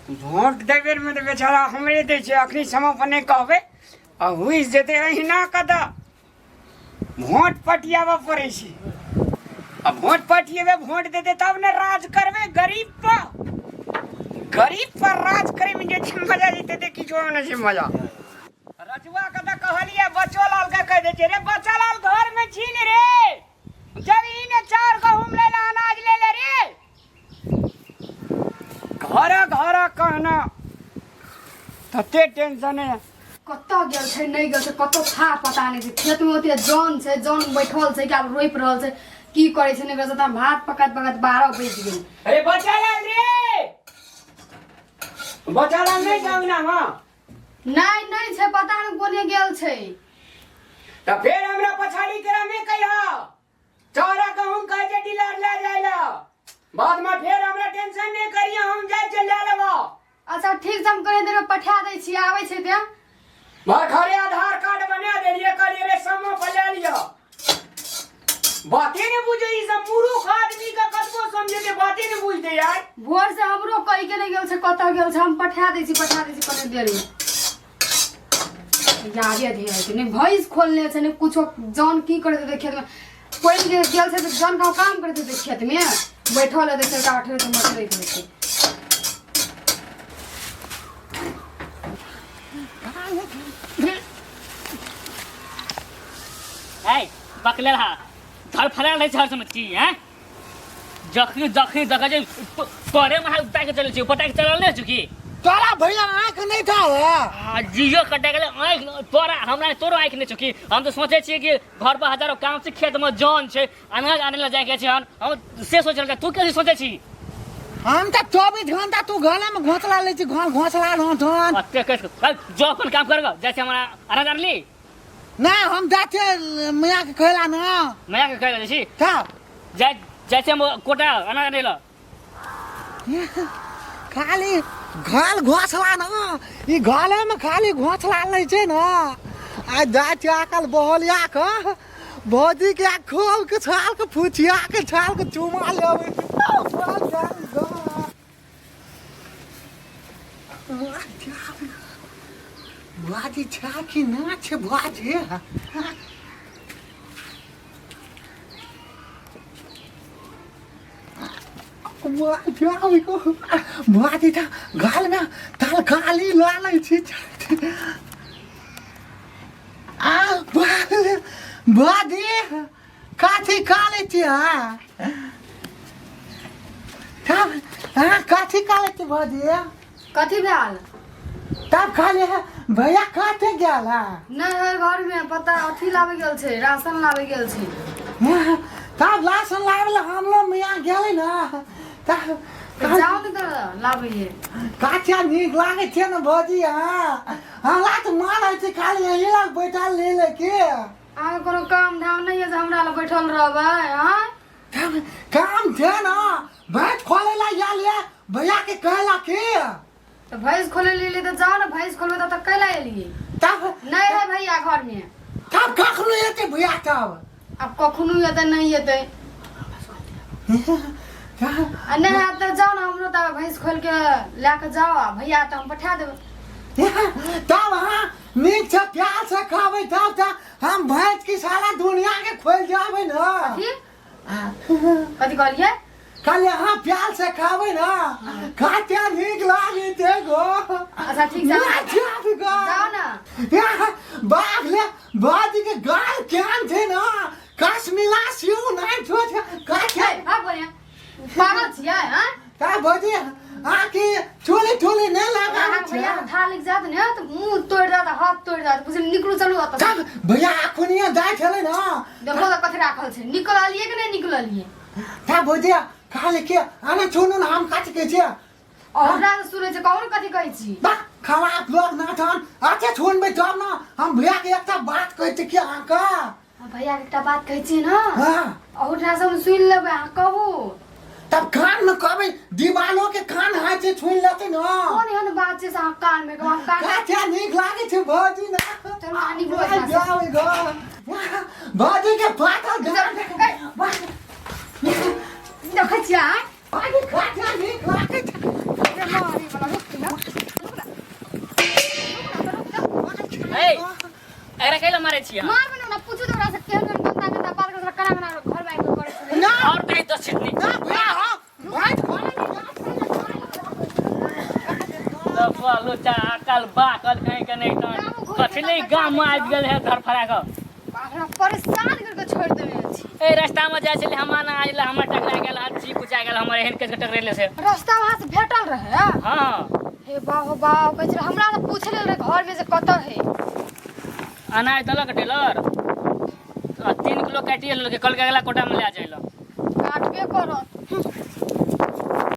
Vote दै बेरमे तऽ बेचारा हमरे दै छै। अखनी समय पर नहि कहबै आ हुइस जेतै। अहिना कऽ तऽ वोट पटियाबऽ पड़ै छै। आ वोट पटियेबै, वोट देतै तब ने राज करबै गरीब पर। गरीब पर राज करैमे जे छै मजा जेतै ते किछो नहि छै मजा। रजुआ के तऽ कहलियै, बच्चो लाल के कहि दै छियै, रे बच्चा लाल, घरमे छी ने रे? जब ई ने चाउर गहूम लै ले, अनाज लै ले रे। घर घर कहना तते टेंशन है। कतऽ गेल छै, नहि गेल छै, कतऽ था पता नहि छै। खेतमे ओते जन छै, जन बैठल छै कि आब रोपि रहल छै, की करै छै, नहि करै छै। तऽ भात पकाइत पकाइत 12 बजि गेल। अरे बच्चा लाल रे, बच्चा लाल नहि छै अंगना में? नहि, नहि छै, पता नहि कोने गेल छै। तऽ फेर हमरा पछाड़ी केरा नहि कहिया, चारा गहूम कहै छै डीलर ले जाय ला। बाद में फेर हमरा टेंशन नहीं करिए, हम जाय छै ले लेबो। अच्छा ठीक छै, हम कनी देर में पठा दै छी, आबै छै ते। भर घरे आधार कार्ड बना देलिए, कहलिए रे समय पर ले लियो। बाते नहीं बुझे ई सब मूर्ख आदमी का, कतबो समझे बाते नहीं बुझते यार। भोर से हमरो कहि के नहि गेल छै कतऽ गेल छै। हम पठा दै छी, पठा दै छी कनी देर में। यादे धे है नहि भैंस खोलने छै, नहि कुछो। जन की करैत हेतै खेतमे? पानि गेल गेल छै तऽ जन का काम करैत हेतै खेतमे, बैठल हेतै, सरका उठेबै तऽ मचरैत हेतै। है बकले रहा धड़फड़ायल रहै छै हर समय की हैं। जखनी जखनी देखै छै तोरे में हाथ उतार के चलै छै, पटा के चलल नहि छौ की? तोरा भैया आँख नहीं था है? आ, जियो कटा गेलै आँखि तोरा, हमरा तोरो आँखि नहि छौ की? हम तऽ सोचै छियै कि घर पर हजारो काम छै, खेतमे जन छै, अनाज आनै लए जाइके छै। हम से सोचि रहल छी, तू कैसे सोचै छी? हम तऽ 24 घंटा तू घरे में घोंसला लै छी, घर घोंसला रहन। अते कैसे जो अपन काम करगा, जैसे हमरा अनाज आनली। ना, हम जाइ छियै मैया के कहला ना। मैया के कहला छी? तब। जाइ जाइ छै हम कोटा अनाज आनै लए। खाली घर घोंसला न, ई घरे में खाली घोंसला लै छै न। आ जाइ छै आकल बहलिया के भौजी के खोल के छाल के फुचिया के छाल के चुमा लेबै। बुआजी छै कि ना छै बुआजी? बुआजी तऽ गालमे तरकारी लऽ लै छी। आ बुआजी, कथी खा लै छी अहाँ? तब अहाँ कथी खा लै छी भौजी? कथी भेल? तब खाली है भैया कथे गेल है? नहि है घर में, पता अथी लाबै गेल छै, राशन लाबै गेल छै। हाँ, तब राशन लाबै ला हमलो मियाँ गेलै ने तब। तऽ जाउ ने तऽ लाबै है। काचा नीक लागै छै ने भौजी? अहाँ हमरा तऽ मन होइ छै खाली यही लग बैठल ले ले के। अहाँके कोनो काम धाम नहि यऽ जे हमरा लग बैठल रहबै आँय? तब काम छै ने, भैंस खोले ला आयल ये भैया के कहला के। तऽ भैंस खोले लेलियै तऽ जाउ ने भैंस खोलबै तब तऽ कैला एलियै? तब नहि है भैया घर में। तब कखनो एते भैया तब? आब कखनो एतै, नहि एतै आ नहि हैत तऽ जाउ ने, हमरो तऽ भैंस खोल के लए कऽ जाउ आ भैया तऽ हम पठा देबै। तब अहाँ नीक से प्यार से कहबै तब तऽ हम भैंस की सारा दुनिया के खोल जाबै ने। कथी कथी कहलियै? कहलियै अहाँ प्यार से कहबै ने, कते नीक लागै छै गो। अच्छा ठीक छै, जाउ ने। बाघ ले बाजी के गाल केहन छै ने, कश्मीला सेव नहि छो छै कते। हाँ बोलिए, पागल छियै हाँ? का भौजी, आके ठोले ठोले नहि लगाबै अहाँके छै। भैया था लिख जात ने तऽ मुंह तोड़ि जात, हाथ तोड़ि जात, बुझल? निकलू, चलू ओतऽ। तब भैया अखनिए जाइ छलै ने। देखो तऽ कथी राखल छै, निकललियै कि नहि निकललियै? तब भौजी खाली के आने छोड़ू ने, हम काट के छियै। हमरा से सुनै छै, कहू ने कथी कहै छी? बा खराब लोग ना छन। अच्छा छोड़बै तब ने हम भैया के एकटा बात कहै छी कि अहाँके। भैया के एकटा बात कहै छियै ने? हाँ। अहुठा से हम सुनि लेबै, अहाँ कहू। तब कान में कहबै, दीवालो के कान हाय छै, सुनि लेतै ने। कोन एहन बात छै से अहाँ कान में कहब? हम कान काचा नीक लागै छै भौजी ने। चलू अहाँ निकलू एहिठाम से। जाउ गो भौजी के फाटल जान। देखै छियै आँय? भौजी, काचा नीक लागै छै। अरे मारे वाला रुक ना। ए एकरा कैला मारै छियै अहाँ? मार बना ना पूछू तो ओकरा से केहन केहन गंदा गंदा बात करत कना कना घर में आबि कऽ करै छलै ना और कहीं दस छिटनी ना भैया हाँ भाई घोड़ा लफुआ लोचा अकल बाकल कहीं के नहीं तहन कथी ले गाम में आबि गेल है धरफड़ा कऽ हमरा परेशान करके छोड़ि देने अछि ए रास्ता में जाइ छलै हम आना आइल हमर टकरा गेल हाथ छी कुचा गेल हमर एहन केस के टकरेले से रास्ता वहाँ से भेटल रहे हाँ हे बा हो बा कहै छलै हमरा से पूछे लेल रहे घर में से कतऽ है अनाज देलक टेलर आ 3 किलो काटिए लेलकै कल के अगला कोटा में ले जाइल काटबे करत।